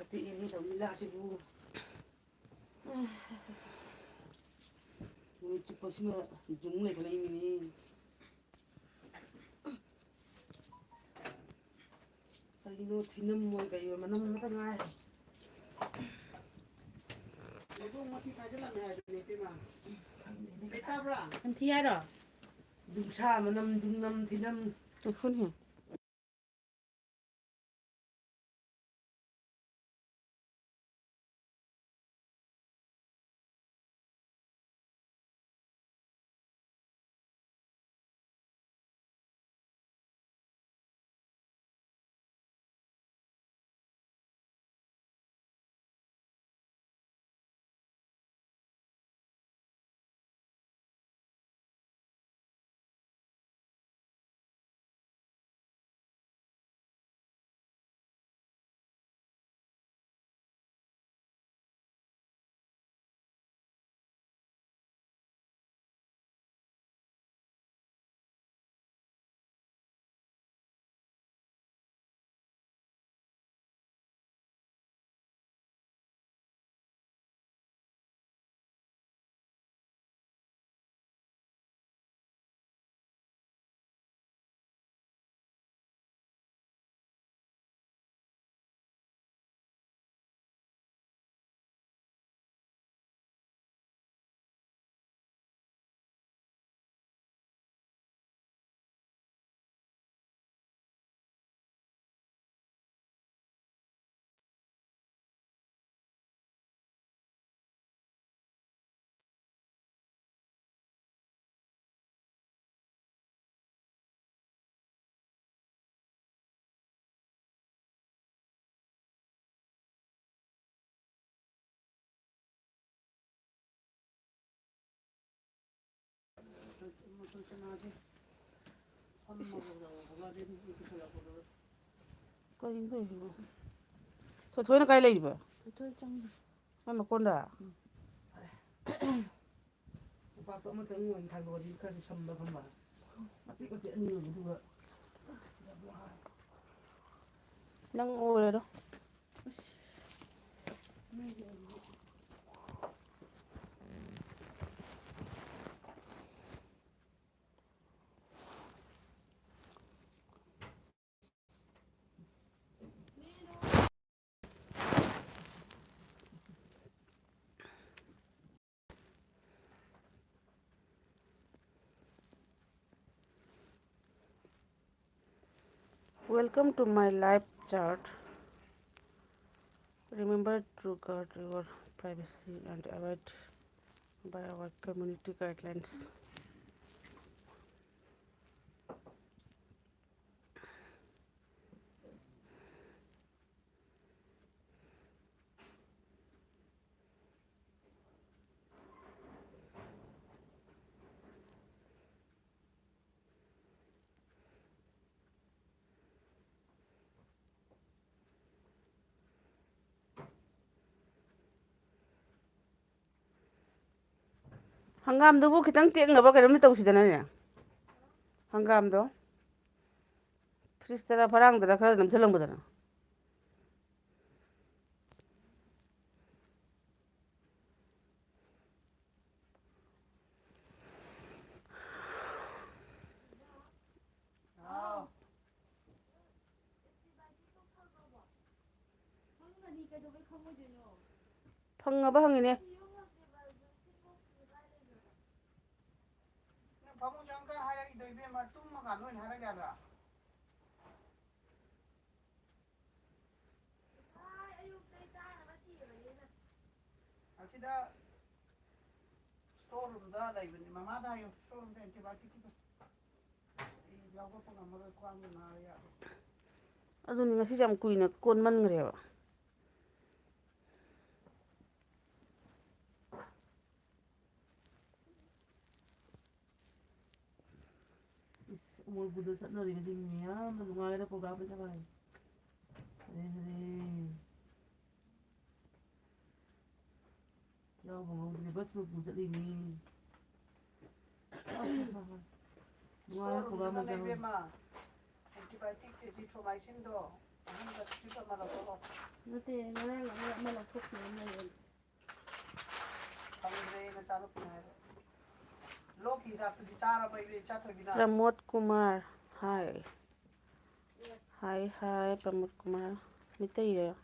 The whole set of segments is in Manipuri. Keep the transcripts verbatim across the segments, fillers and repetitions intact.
ꯄꯤꯛꯏꯅꯦ ꯇꯧꯔꯤ ꯂꯤꯂꯥꯁꯤꯕꯨ꯫ ꯅꯨꯃꯤꯠ ꯆꯨꯞꯄꯁꯤꯃ ꯌꯨꯡ ꯂꯩꯈꯠꯂꯛꯏꯃꯤꯅꯦ꯫ ꯀꯔꯤꯅꯣ ꯊꯤꯅꯝꯃꯣꯏ ꯀꯩꯑꯣꯏ ꯃꯅꯝ ꯉꯥꯛꯇ ꯉꯥꯏ꯫ ꯍꯧꯗꯣꯡ ꯃꯊꯤ ꯐꯥꯏꯖꯤꯜꯂꯝꯃꯦ ꯍꯥꯏꯗꯨꯅꯦ ꯏꯇꯩꯃ꯫ ꯀꯩ ꯇꯥꯕ꯭ꯔꯥ? ꯅꯝꯊꯤ ꯍꯥꯏꯔꯣ? ꯅꯨꯡꯁꯥ ꯃꯅꯝ, ꯅꯨꯡꯅꯝ ꯊꯤꯅꯝ꯫ ꯉꯥꯏꯈꯣꯅꯦ꯫ ꯀꯔꯤꯅꯣ ꯇꯧꯔꯤꯁꯤꯕꯣ? ꯊꯣꯏꯊꯣꯏꯅ ꯀꯥꯏ ꯂꯩꯔꯤꯕ? ꯊꯣꯏꯊꯣꯏ ꯆꯪꯈ꯭ꯔꯦ꯫ ꯃꯥꯏ ꯃꯀꯣꯟꯗ? ꯎꯝ꯫ ꯎꯄꯥꯛꯇꯣ ꯑꯃꯇꯪ ꯑꯣꯏꯅ ꯊꯥꯡꯗꯣꯛꯑꯗꯤ ꯈꯔꯁꯨ ꯁꯝꯕ ꯈꯝꯕ꯫ ꯃꯇꯦꯛ ꯃꯇꯦꯛ ꯑꯅꯤ ꯑꯣꯏꯕꯗꯨꯒ꯫ ꯅꯪ ꯑꯣꯏꯔꯣ꯫ Welcome to my live chat. Remember to guard your privacy and abide by our community guidelines. ꯍꯪꯒꯥꯝꯗꯨꯕꯨ ꯈꯤꯇꯪ ꯇꯦꯛꯅꯕ ꯀꯩꯅꯣꯝ ꯇꯧꯁꯤꯗꯅꯅꯦ꯫ ꯍꯪꯒꯥꯝꯗꯣ ꯐ꯭ꯔꯤꯖꯇꯔ ꯐꯔꯥꯡꯗꯔ ꯈꯔ ꯅꯝꯁꯤꯜꯂꯝꯕꯗꯅ꯫ ꯐꯪꯉꯕ ꯍꯪꯉꯤꯅꯦ꯫ ꯅꯪ ꯐꯃꯨꯡ ꯆꯪꯉꯀꯥꯟꯗ ꯍꯥꯏꯔꯛꯏꯗꯣ ꯏꯕꯦꯝꯃ, ꯇꯨꯝꯃꯀꯥꯟꯗ ꯑꯣꯏꯅ ꯍꯥꯏꯔꯛ ꯌꯥꯗ꯭ꯔꯥ? ꯑꯁꯤꯗ store roomꯗ ꯂꯩꯕꯅꯤ, ꯃꯃꯥꯗ ꯍꯥꯏꯌꯨ, store roomꯗ antibioticꯀꯤꯗꯣ꯫ ꯑꯩ ꯂꯧꯕ ꯉꯝꯃꯔꯣꯏ, ꯈ꯭ꯋꯥꯡꯗꯣ ꯅꯥꯔꯦ ꯌꯥꯗꯦ꯫ ꯑꯗꯨꯅꯤ, ꯉꯁꯤꯁꯦ ꯌꯥꯝ ꯀꯨꯏꯅ ꯀꯣꯟꯃꯟꯈ꯭ꯔꯦꯕ꯫ ꯏꯁ, ꯃꯣꯏꯕꯨꯗ ꯆꯠꯅꯔꯤꯕꯁꯤꯡ ꯃꯌꯥꯝꯅ ꯅꯨꯡꯉꯥꯏꯔꯦ program ꯆꯠꯂꯒ꯫ ꯍꯔꯦ ꯍꯔꯦ꯫ ꯌꯥꯎꯕ ꯉꯝꯗ꯭ꯔꯦ, bus ꯃꯄꯨ ꯆꯠꯂꯤꯅꯤ꯫ ꯅꯨꯡꯉꯥꯏꯔꯦ program ꯆꯠꯂꯒ꯫ Antibiotic azithromycinꯗꯣ꯫ ꯅꯠꯇꯦ, ꯉꯔꯥꯡ ꯑꯃ, ꯑꯃ ꯂꯧꯊꯣꯛꯈꯤꯕ ꯑꯃ ꯂꯩꯕꯅꯤ꯫ ꯐꯪꯗ꯭ꯔꯦ ꯅꯆꯥꯅꯨꯄꯤꯅ ꯍꯥꯏꯕ꯫ ꯂꯣꯛꯀꯤ ꯍꯤꯗꯥꯛꯇꯨꯗꯤ ꯆꯥꯔꯕ ꯏꯕꯦ ꯏꯆꯥ ꯊꯣꯏꯕꯤꯅ? ꯄ꯭ꯔꯃꯣꯗ ꯀꯨꯃꯥꯔ꯫ ꯍꯥꯏ꯫ ꯍꯥꯏ, ꯍꯥꯏ, ꯄ꯭ꯔꯃꯣꯗ ꯀꯨꯃꯥꯔ꯫ ꯃꯤꯇꯩꯔꯣ?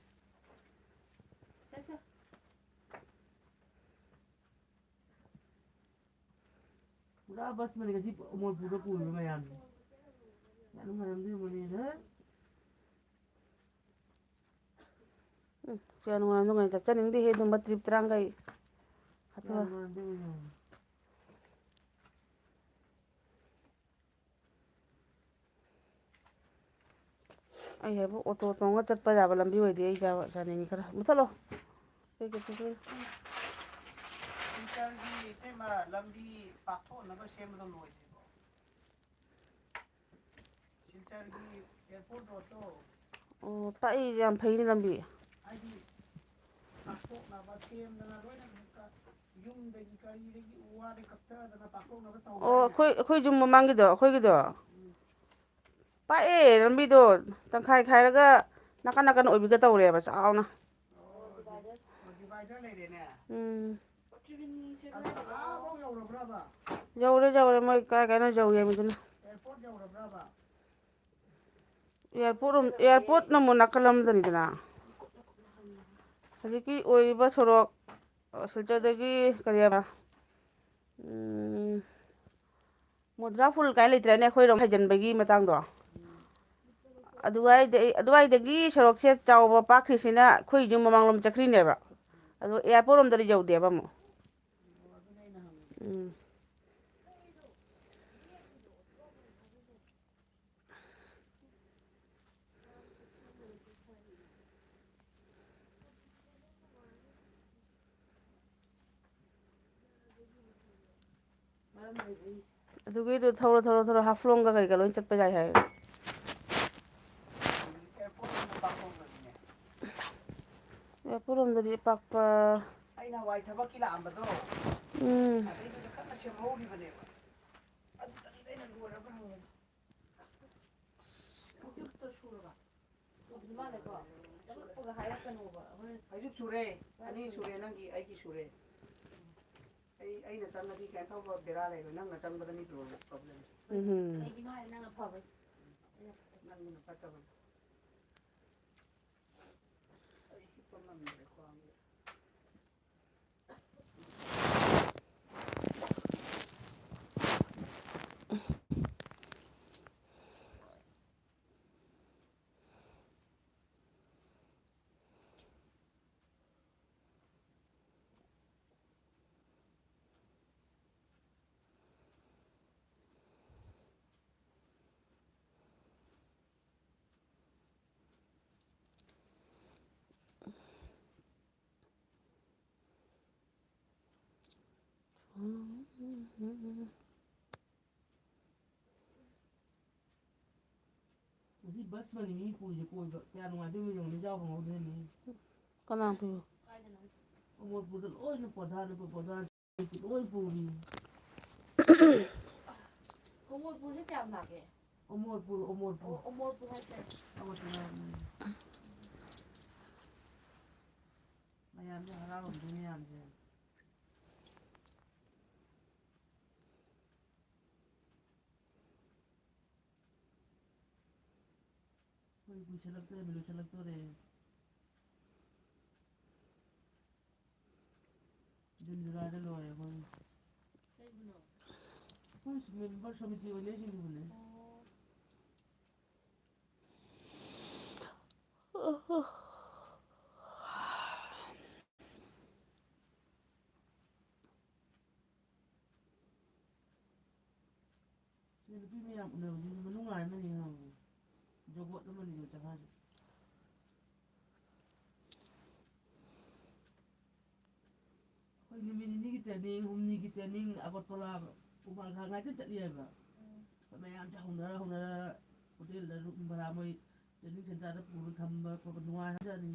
ꯄꯨꯔꯥ ꯕꯁ ꯃꯅꯤ ꯉꯁꯤ ꯃꯣꯏꯄꯨꯔꯗ ꯄꯨꯔꯤꯕ ꯃꯌꯥꯝꯁꯦ꯫ ꯌꯥꯝ ꯅꯨꯡꯉꯥꯏꯔꯝꯗꯣꯏ ꯃꯅꯤꯗ꯫ ꯎꯝ, ꯀꯌꯥ ꯅꯨꯡꯉꯥꯏ, ꯅꯨꯡꯉꯥꯏ ꯆꯠꯆꯅꯤꯡꯗꯦꯍꯦ ꯑꯗꯨꯝꯕ ꯇ꯭ꯔꯤꯞ ꯇꯔꯥꯡꯒꯩ꯫ ꯌꯥꯝ ꯅꯨꯡꯉꯥꯏꯔꯝꯗꯣꯏ ꯃꯅꯤ꯫ ꯑꯩ ꯍꯥꯏꯕꯨ ꯑꯣꯇꯣ ꯇꯣꯡꯉ ꯆꯠꯄ ꯌꯥꯕ ꯂꯝꯕꯤ ꯑꯣꯏꯗꯤ ꯑꯩ ꯌꯥꯕ ꯌꯥꯅꯤꯡꯉꯤ ꯈꯔ꯫ ꯃꯨꯊꯠꯂꯣ꯫ ꯀꯩ ꯀꯩ ꯇꯧꯗꯣꯏꯅꯣ? ꯁꯤꯜꯆꯔꯒꯤ ꯏꯇꯩꯃ ꯂꯝꯕꯤ ꯄꯥꯛꯊꯣꯛꯅꯕ ꯁꯦꯝꯕꯗꯣ ꯂꯣꯏꯗ꯭ꯔꯤꯕꯣ? ꯁꯤꯜꯆꯔꯒꯤ ꯑꯦꯌꯔꯄꯣꯔꯠ ꯔꯣꯗꯇꯣ꯫ ꯑꯣ, ꯄꯥꯛꯏ, ꯌꯥꯝ ꯐꯩꯅꯦ ꯂꯝꯕꯤ꯫ ꯍꯥꯏꯗꯤ ꯄꯥꯛꯊꯣꯛꯅꯕ ꯁꯦꯝꯗꯅ ꯂꯣꯏꯅ ꯌꯨꯝꯗꯒꯤ ꯀꯔꯤꯗꯒꯤ ꯎ ꯋꯥꯗꯩ ꯀꯛꯊꯗꯅ ꯄꯥꯛꯊꯣꯛꯅꯕ ꯑꯣ, ꯇꯧꯗꯥꯏꯅꯦ? ꯑꯩꯈꯣꯏ, ꯑꯩꯈꯣꯏ ꯌꯨꯝ ꯃꯃꯥꯡꯒꯤꯗꯣ, ꯑꯩꯈꯣꯏꯒꯤꯗꯣ꯫ ꯎꯝ꯫ ꯄꯥꯛꯑꯦ ꯂꯝꯕꯤꯗꯣ, ꯇꯪꯈꯥꯏ ꯈꯥꯏꯔꯒ ꯅꯥꯀꯟ ꯅꯥꯀꯟ ꯑꯣꯏꯕꯤꯒ ꯇꯧꯔꯦꯕ ꯆꯥꯎꯅ꯫ ꯑꯣ, ꯗꯤꯚꯥꯏꯗꯔ ꯂꯩꯔꯦꯅꯦ꯫ ꯎꯝ꯫ ꯑꯗꯨ ꯑꯥꯐꯥꯎ ꯌꯧꯔꯕ꯭ꯔꯕ? ꯌꯧꯔꯦ, ꯌꯧꯔꯦ, ꯃꯣꯏ ꯀꯥꯏ ꯀꯥꯏꯅꯣ ꯌꯧꯋꯦ ꯍꯥꯏꯕꯗꯨꯅ꯫ ꯑꯦꯌꯔꯄꯣꯔꯠ ꯌꯧꯔꯕ꯭ꯔꯕ? ꯑꯦꯌꯥꯔꯄꯣꯔꯠ ꯔꯣꯝ-, ꯑꯦꯌꯥꯔꯄꯣꯔꯠꯅ ꯑꯃꯨꯛ ꯅꯥꯀꯜ ꯑꯃꯗꯅꯤꯗꯅ꯫ ꯍꯧꯖꯤꯛꯀꯤ ꯑꯣꯏꯔꯤꯕ ꯁꯣꯔꯣꯛ, ꯑ, ꯁꯤꯜꯆꯔꯗꯒꯤ ꯀꯔꯤ ꯍꯥꯏꯕ? ꯎꯝ, ꯃꯨꯗ꯭ꯔꯥ ꯐꯨꯜ ꯀꯥꯏ ꯂꯩꯇ꯭ꯔꯦꯅꯦ ꯑꯩꯈꯣꯏꯔꯣꯝ ꯍꯥꯏꯖꯤꯟꯕꯒꯤ ꯃꯇꯥꯡꯗꯣ꯫ ꯑꯗꯨꯋꯥꯏꯗ-, ꯑꯗꯨꯋꯥꯏꯗꯒꯤ ꯁꯣꯔꯣꯛꯁꯦ ꯆꯥꯎꯕ ꯄꯥꯛꯈ꯭ꯔꯤꯁꯤꯅ ꯑꯩꯈꯣꯏ ꯌꯨꯝ ꯃꯃꯥꯡꯂꯣꯝ ꯆꯠꯈ꯭ꯔꯤꯅꯦꯕ꯫ ꯑꯗꯣ ꯑꯦꯌꯥꯔꯄꯣꯔꯠ ꯔꯣꯝꯗꯗꯤ ꯌꯧꯗꯦꯕ ꯑꯃꯨꯛ꯫ ꯎꯝ꯫ ꯑꯗꯨꯒꯤꯗꯨ ꯊꯧꯔ, ꯊꯧꯔ, ꯊꯧꯔ ꯍꯥꯐꯂꯣꯡꯒ ꯀꯩꯀꯥ ꯂꯣꯏ ꯆꯠꯄ ꯌꯥꯏ ꯍꯥꯏ꯫ ꯑꯦꯌꯥꯔꯄꯣꯔꯠ ꯔꯣꯝꯗꯗꯤ ꯄꯥꯛꯄ꯫ ꯑꯩ ꯅꯍꯥꯟꯋꯥꯏ ꯊꯕꯛꯀꯤ ꯂꯥꯛꯑꯝꯕꯗꯣ, ꯎꯝ꯫ ꯑꯗꯩꯗꯨꯗ ꯀꯟꯅ ꯁꯦꯝꯍꯧꯔꯤꯕꯅꯦꯕ꯫ ꯑꯗꯨꯗꯅꯤꯗ ꯑꯩꯅ ꯂꯣꯏꯔꯕ ꯍꯪꯉꯦ꯫ ꯐꯧꯇꯦꯛꯇ ꯁꯨꯔꯒ꯫ ꯃꯥꯜꯂꯦꯀꯣ꯫ ꯆꯪꯂꯛꯄꯒ ꯍꯥꯏꯔꯛꯀꯅꯣꯕ꯫ ꯍꯣꯔꯦꯟ ꯍꯧꯖꯤꯛ ꯁꯨꯔꯦ꯫ ꯑꯅꯤ ꯁꯨꯔꯦ꯫ ꯅꯪꯒꯤ, ꯑꯩꯒꯤ ꯁꯨꯔꯦ꯫ ꯑꯩ, ꯑꯩꯅ ꯆꯪꯉꯗꯤ ꯀꯩꯝ ꯇꯧꯕ ꯕꯦꯔꯥ ꯂꯩꯔꯣꯏ꯫ ꯅꯪꯅ ꯆꯪꯕꯗꯅꯤ ꯄ꯭ꯔꯣꯕ꯭ꯂꯦꯝ꯫ ꯎꯝ꯫ ꯀꯩꯒꯤꯅꯣ ꯍꯥꯏ ꯅꯪꯅ ꯐꯕꯩ꯫ ꯅꯪꯅ ꯐꯠꯇꯕꯅꯤ꯫ ꯑꯩ ꯍꯤꯞꯄ ꯉꯝꯗ꯭ꯔꯦ ꯈ꯭ꯋꯥꯡꯁꯦ꯫ ꯉꯁꯤ ꯕꯁ ꯃꯅꯤ ꯃꯤ ꯄꯨꯔꯤꯁꯦ ꯀꯣꯏꯕ꯫ ꯀꯌꯥ ꯅꯨꯡꯉꯥꯏꯗꯣꯏꯅꯣ ꯌꯦꯡꯉꯨꯅꯦ, ꯏꯟꯖꯥꯎ ꯈꯪꯍꯧꯗꯣꯏꯅꯤ꯫ ꯀꯅꯥ ꯄꯨꯏꯕ? ꯑꯃꯣꯠꯄꯗ ꯂꯣꯏꯅ ꯄꯣꯊꯥꯔꯦ, ꯄꯣꯊꯥꯔꯦ꯫ ꯂꯣꯏ ꯄꯨꯔꯤ꯫ ꯑꯃꯣꯠꯄꯨꯔꯁꯦ ꯀꯌꯥꯝ ꯂꯥꯛꯀꯦ? ꯑꯃꯣꯠꯄꯨꯔ, ꯑꯃꯣꯠꯄꯨꯔ꯫ ꯑꯣ, ꯑꯃꯣꯠꯄꯨꯔ ꯍꯥꯏꯁꯦ꯫ ꯑꯃꯣꯠꯄꯨꯔ ꯍꯥꯏꯕꯅꯤ꯫ ꯃꯌꯥꯝꯁꯦ ꯍꯔꯥꯎꯔꯝꯗꯣꯏꯅꯤ ꯌꯥꯝꯁꯦ꯫ ꯑꯩꯈꯣꯏ ꯀꯨꯏꯁꯜꯂꯛꯇ꯭ꯔꯦ, ꯂꯣꯏꯁꯜꯂꯛꯇꯣꯔꯦ꯫ ꯖꯨꯟ ꯖꯨꯂꯥꯏꯗ ꯂꯣꯏꯔꯦ ꯑꯩꯈꯣꯏ꯫ ꯀꯩꯒꯤꯅꯣ? ꯑꯩꯈꯣꯏ ꯃꯦꯝꯕꯔ ꯁꯃꯤꯇꯤ ꯑꯣꯏꯅ ꯂꯩꯁꯤꯡꯗꯨꯕꯨꯅꯦ꯫ ꯑꯣ꯫ ꯁꯤ ꯅꯨꯄꯤ ꯃꯌꯥꯝ ꯎꯅꯕꯗꯨꯁꯨ ꯃꯅꯨꯡ ꯉꯥꯏ ꯑꯃꯅꯤ ꯈꯪꯉꯕ? ꯖꯒꯣꯠ ꯑꯃꯅꯤ ꯃꯆꯥ ꯈꯔꯁꯨ꯫ ꯑꯩꯈꯣꯏ ꯅꯨꯃꯤꯠ ꯅꯤꯅꯤꯒꯤ training, ꯍꯨꯝꯅꯤꯒꯤ training, ꯑꯒꯔꯇꯂꯥ ꯈꯨꯃꯥꯡ ꯈꯥ ꯉꯥꯏꯇ ꯆꯠꯂꯤ ꯍꯥꯏꯕ꯫ ꯑꯩꯈꯣꯏ ꯃꯌꯥꯝꯁꯦ ꯍꯧꯅꯔ ꯍꯧꯅꯔ ꯍꯣꯇꯦꯜꯗ room ꯚꯔꯥ ꯃꯣꯏ training centreꯗ ꯄꯨꯔ ꯊꯝꯕ ꯈꯣꯠꯄ ꯅꯨꯡꯉꯥꯏꯖꯥꯠꯅꯤ꯫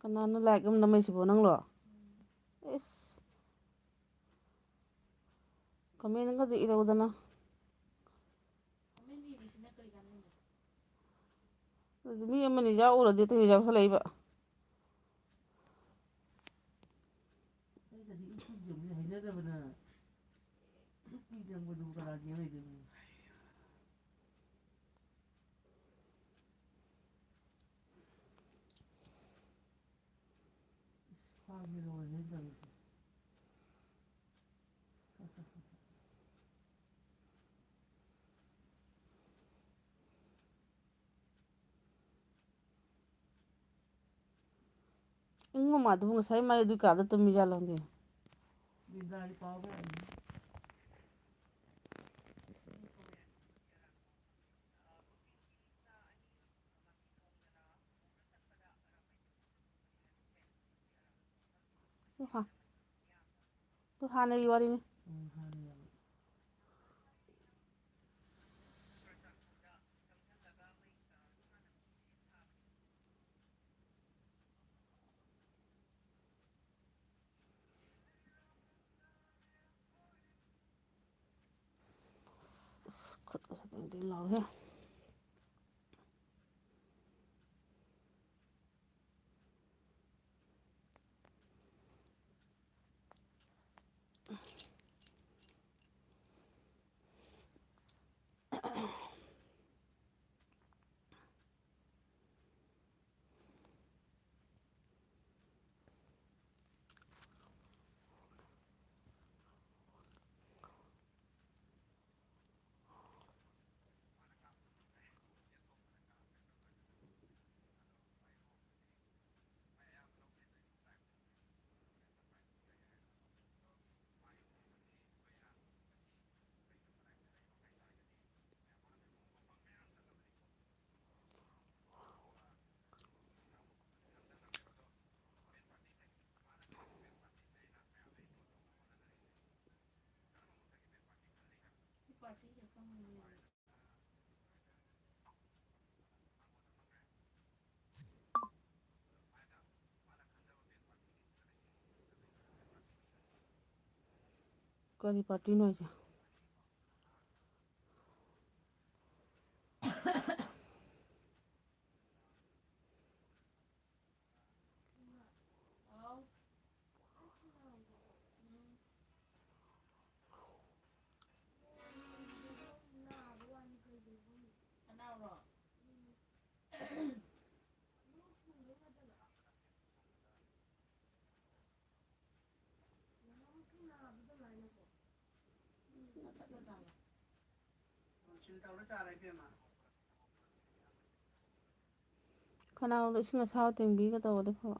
ꯀꯅꯥꯅꯣ ꯂꯥꯏꯛ ꯑꯃ ꯅꯝꯃꯛꯏꯁꯤꯕꯣ, ꯅꯪꯂꯣ? ꯏꯁ꯫ ꯀꯃꯦꯟꯒꯗꯤ ꯏꯔꯧꯗꯅ꯫ ꯑꯗꯨꯗꯤ ꯃꯤ ꯑꯃꯅꯤ ꯌꯥꯎꯔꯗꯤ ꯑꯇꯩ ꯌꯥꯎꯁꯜꯂꯛꯏꯕ꯫ ꯑꯩꯒꯗꯤ ꯏꯄꯨꯒꯤ ꯑꯃꯨꯛ ꯍꯩꯅꯗꯕꯅ, ꯏꯄꯨꯒꯤ ꯆꯪꯕꯗꯨꯕꯨ ꯀꯅꯥ ꯌꯦꯡ ꯂꯩꯗꯣꯏꯅꯣ? ꯈ꯭ꯋꯥꯡꯁꯦ ꯂꯣꯏꯔꯦ ꯇꯧꯔꯤꯁꯦ꯫ ꯏꯪꯉꯣ ꯃꯥꯗꯨꯕꯨ ꯉꯁꯥꯏ ꯃꯥꯏ ꯑꯗꯨꯏ ꯀꯥꯗ ꯇꯨꯝꯃꯤ ꯖꯥꯠꯂꯣ ꯈꯪꯗꯦ꯫ ꯕꯤꯟꯗꯥꯒꯤ ꯄꯥꯎ ꯑꯃ ꯂꯥꯛꯏꯅꯦ꯫ ꯑꯗꯨ ꯍꯥ-, ꯑꯗꯨ ꯍꯥꯟꯅꯒꯤ ꯋꯥꯔꯤꯅꯤ꯫ ꯎꯝ, ꯍꯥꯟꯅꯒꯤ ꯋꯥꯔꯤ꯫ ꯑꯁ, ꯈꯨꯠꯀꯁꯦ ꯇꯦꯡ ꯇꯦꯡ ꯂꯥꯎꯋꯦꯍꯦ꯫ ꯀꯔꯤ ꯄꯥꯔꯇꯤꯅꯣ ꯍꯥꯏꯁꯦ? ꯈꯅꯥꯎꯗꯣ ꯏꯁꯤꯡ ꯑꯁꯥꯕ ꯇꯦꯡꯕꯤꯒ ꯇꯧꯔꯗꯤ ꯐꯕ꯫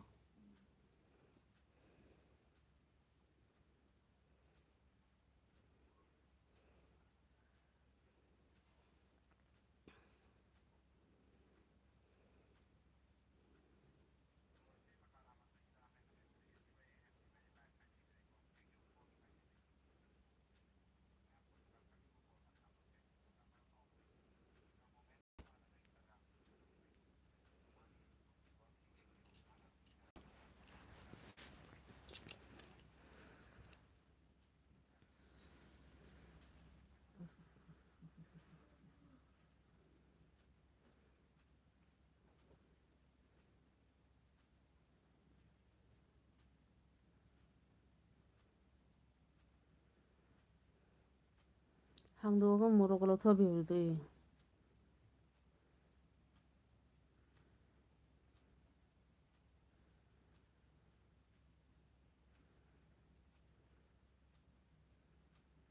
ꯍꯥꯡꯗꯣꯛꯑꯒ ꯃꯣꯔꯣꯛꯀ ꯂꯧꯊꯕꯤꯕꯗꯨ ꯇꯣꯛꯏ꯫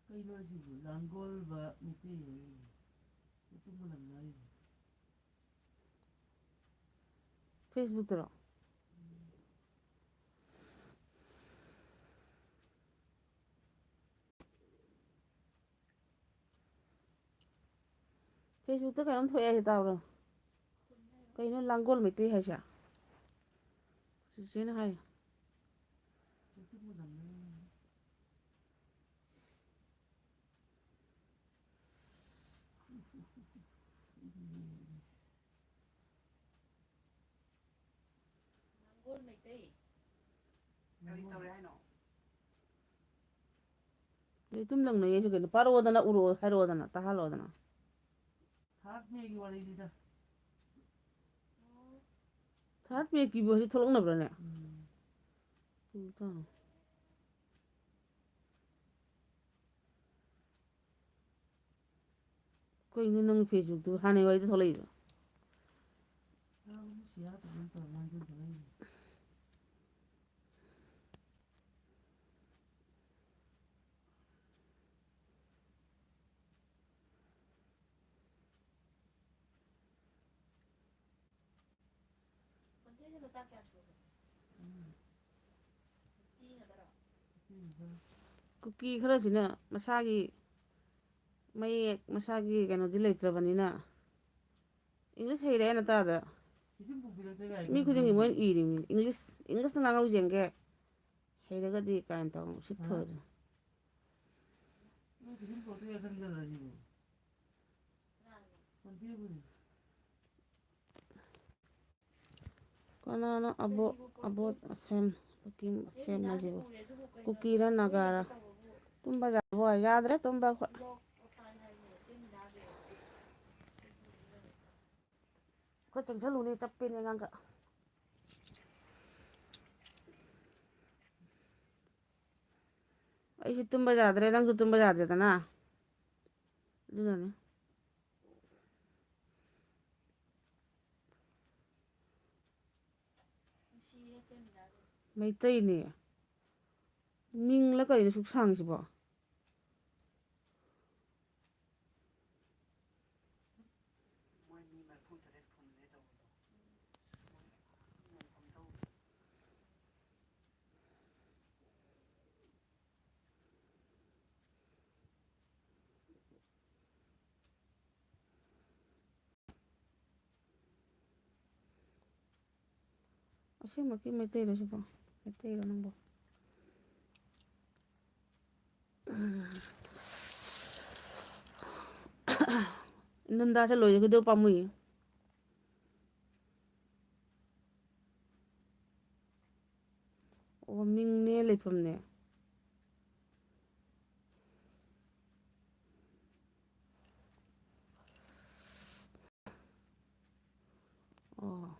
ꯀꯩꯅꯣ ꯍꯥꯏꯁꯤꯕꯨ? ꯂꯥꯡꯒꯣꯜꯕ ꯃꯩꯇꯩ ꯍꯥꯏꯔꯤꯅꯦ꯫ ꯃꯇꯨꯝ ꯃꯨꯜꯂꯝꯅ ꯍꯥꯏꯔꯤꯅꯦ꯫ ꯐꯦꯁꯕꯨꯛꯇꯔꯣ? ꯐꯦꯁꯕꯨꯛꯇ ꯀꯩꯅꯣꯝ ꯊꯣꯛꯑꯦ ꯍꯥꯏꯁꯦ ꯇꯥꯕ꯭ꯔꯣ? ꯀꯩꯅꯣ ꯂꯥꯡꯒꯣꯜ ꯃꯩꯇꯩ ꯍꯥꯏꯁꯦ? ꯆꯤꯆꯦꯅ ꯍꯥꯏ꯫ ꯂꯥꯡꯒꯣꯜ ꯃꯩꯇꯩ꯫ ꯀꯔꯤ ꯇꯧꯔꯦ ꯍꯥꯏꯅꯣ? ꯑꯗꯩ ꯑꯗꯨꯝ ꯂꯪꯅꯩ ꯑꯩꯁꯨ ꯀꯩꯅꯣ꯫ ꯄꯥꯔꯛꯑꯣꯗꯅ, ꯎꯔꯛꯑꯣ, ꯍꯥꯏꯔꯛꯑꯣꯗꯅ, ꯇꯥꯍꯜꯂꯛꯑꯣꯗꯅ꯫ ꯊꯥꯔꯠ ꯃꯦꯒꯤ ꯋꯥꯔꯤꯅꯤꯗ꯫ ꯊꯥꯔꯠ ꯃꯦꯒꯤꯕꯨ ꯍꯧꯖꯤꯛ ꯊꯣꯛꯂꯛꯅꯕ꯭ꯔꯥꯅꯦ? ꯎꯝ꯫ ꯎꯝ, ꯇꯥꯡ꯫ ꯀꯩꯅꯣ ꯅꯪ Facebookꯇꯨ ꯍꯥꯟꯅꯩ ꯋꯥꯔꯤꯗ ꯊꯣꯛꯂꯛꯏꯗꯣ? ꯀꯨꯀꯤ ꯈꯔꯁꯤꯅ ꯃꯁꯥꯒꯤ ꯃꯌꯦꯛ, ꯃꯁꯥꯒꯤ ꯀꯩꯅꯣꯗꯤ ꯂꯩꯇ꯭ꯔꯕꯅꯤꯅ, English ꯍꯩꯔꯦ ꯅꯇꯥꯗ꯫ ꯃꯤ ꯈꯨꯗꯤꯡꯒꯤ ꯃꯣꯏꯅ ꯏꯔꯤꯃꯤ꯫ English, Englishꯇ ꯉꯥꯡꯍꯧ ꯌꯦꯡꯒꯦ꯫ ꯍꯩꯔꯒꯗꯤ ꯀꯥꯏꯅ ꯇꯧ ꯎꯁꯤꯠ ꯊꯑꯣꯏꯗꯅ꯫ ꯀꯅꯥꯅꯣ ꯑꯕꯣ-, ꯑꯕꯣꯠ ꯑꯁꯦꯝ, ꯀꯨꯀꯤ ꯑꯁꯦꯝ ꯍꯥꯏꯁꯤꯕꯨ? ꯀꯨꯀꯤꯔ ꯅꯥꯒꯥꯔ? ꯇꯨꯝꯕ ꯌꯥꯕ ꯑꯣꯏ-, ꯌꯥꯗ꯭ꯔꯦ ꯇꯨꯝꯕ ꯑꯩꯈꯣꯏ꯫ ꯑꯩꯈꯣꯏ ꯆꯪꯁꯜꯂꯨꯅꯦ, ꯆꯞꯄꯦꯅꯦ ꯑꯉꯥꯡꯒ꯫ ꯑꯩꯁꯨ ꯇꯨꯝꯕ ꯌꯥꯗ꯭ꯔꯦ, ꯅꯪꯁꯨ ꯇꯨꯝꯕ ꯌꯥꯗ꯭ꯔꯦꯗꯅ꯫ ꯑꯗꯨꯅꯅꯦ꯫ ꯃꯩꯇꯩꯅꯦ꯫ ꯃꯤꯡꯂ ꯀꯩꯅꯣ ꯁꯨꯛ ꯁꯥꯡꯉꯤꯁꯤꯕꯣ? ꯑꯁꯦꯡꯃꯛꯀꯤ ꯃꯩꯇꯩꯔꯣ ꯁꯤꯕꯣ? ꯃꯩꯇꯩꯔꯣ ꯅꯪꯕꯣ? ꯏꯟꯗꯝꯗꯥꯁꯦ ꯂꯣꯏꯒꯗꯧ ꯄꯥꯝꯃꯨꯏꯌꯦ꯫ ꯑꯣ, ꯃꯤꯡꯅꯦ ꯂꯩꯐꯝꯅꯦ꯫ ꯑꯣ꯫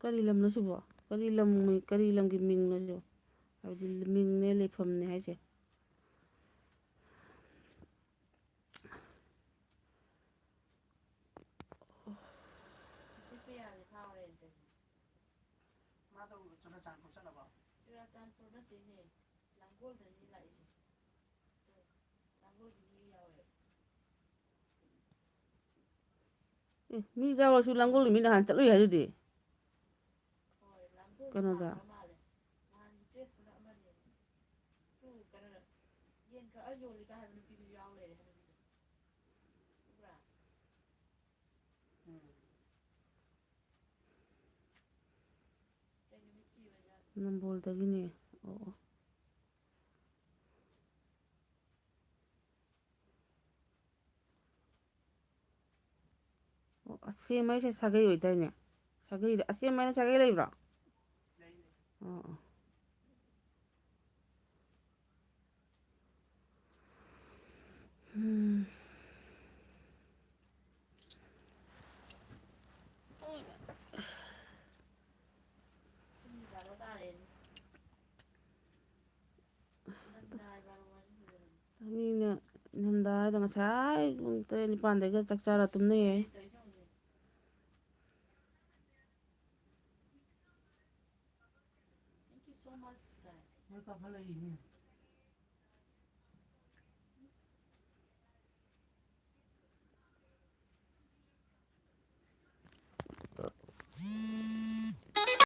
ꯀꯔꯤ ꯂꯝꯅꯣ ꯁꯤꯕꯣ? ꯀꯔꯤ ꯂꯝ, ꯀꯔꯤ ꯂꯝꯒꯤ ꯃꯤꯡꯅꯣ ꯁꯤꯕꯣ? ꯍꯥꯏꯕꯗꯤ ꯃꯤꯡꯅꯦ, ꯂꯩꯐꯝꯅꯦ ꯍꯥꯏꯁꯦ꯫ ꯃꯥꯗꯣ ꯆꯨꯔꯥꯆꯥꯟꯄꯨꯔ ꯆꯠꯂꯕꯣ? ꯆꯨꯔꯥꯆꯥꯟꯄꯨꯔ ꯅꯠꯇꯦꯅꯦ, ꯂꯥꯡꯒꯣꯜꯗꯅꯤ ꯂꯥꯛꯏꯁꯦ꯫ ꯂꯥꯡꯒꯣꯜꯒꯤ ꯃꯤ ꯌꯥꯎꯋꯦ꯫ ꯑꯦ, ꯃꯤ ꯌꯥꯎꯔꯁꯨ ꯂꯥꯡꯒꯣꯜꯒꯤ ꯃꯤ ꯅꯍꯥꯟ ꯆꯠꯂꯨꯏ ꯍꯥꯏꯗꯨꯗꯤ꯫ ꯍꯣꯏ, ꯂꯥꯡꯒꯣꯜꯒꯤ ꯀꯩꯅꯣꯗ꯫ ꯃꯥꯟꯕ ꯃꯥꯜꯂꯦ꯫ ꯅꯍꯥꯟ dress ꯑꯃ ꯂꯩ꯫ ꯎꯝ, ꯀꯩꯅꯣ, ꯌꯦꯟ ꯀꯛꯑ ꯌꯣꯜꯂꯤꯒ ꯍꯥꯏꯕ ꯅꯨꯄꯤꯗꯨ ꯌꯥꯎ ꯂꯩꯔꯦ ꯍꯥꯏꯕ ꯅꯨꯄꯤꯗꯣ꯫ ꯎꯕ꯭ꯔꯥ? ꯎꯝ꯫ ꯀꯩ ꯅꯨꯃꯤꯠꯀꯤ ꯑꯣꯏꯖꯥꯠꯅꯣ? ꯅꯝꯕꯣꯜꯗꯒꯤꯅꯦ꯫ ꯑꯣ, ꯑꯣ꯫ ꯑꯣ, ꯑꯁꯦꯝꯕ ꯍꯥꯏꯁꯦ ꯁꯥꯒꯩ ꯑꯣꯏꯗꯥꯏꯅꯦ? ꯁꯥꯒꯩꯗ, ꯑꯁꯦꯝꯕ ꯍꯥꯏꯅ ꯁꯥꯒꯩ ꯂꯩꯕ꯭ꯔꯣ? ꯑꯣ, ꯑꯣ꯫ ꯎꯝ꯫ ꯄꯨꯡ ꯕꯥꯔꯣ ꯇꯥꯔꯦꯅꯦ꯫ ꯃꯤꯅ ꯏꯪꯊꯝꯊꯥ ꯍꯥꯏꯗꯣ ꯉꯁꯥꯏ ꯄꯨꯡ ꯇꯔꯦꯠ ꯅꯤꯄꯥꯟꯗꯒꯤ ꯆꯥꯛ ꯆꯥꯔ ꯇꯨꯝꯅꯩ ꯍꯥꯏ꯫ Thank you so much, ꯀꯥꯏ꯫ ꯃꯣꯏ ꯀꯥꯈꯠꯂꯛꯏꯅꯦ꯫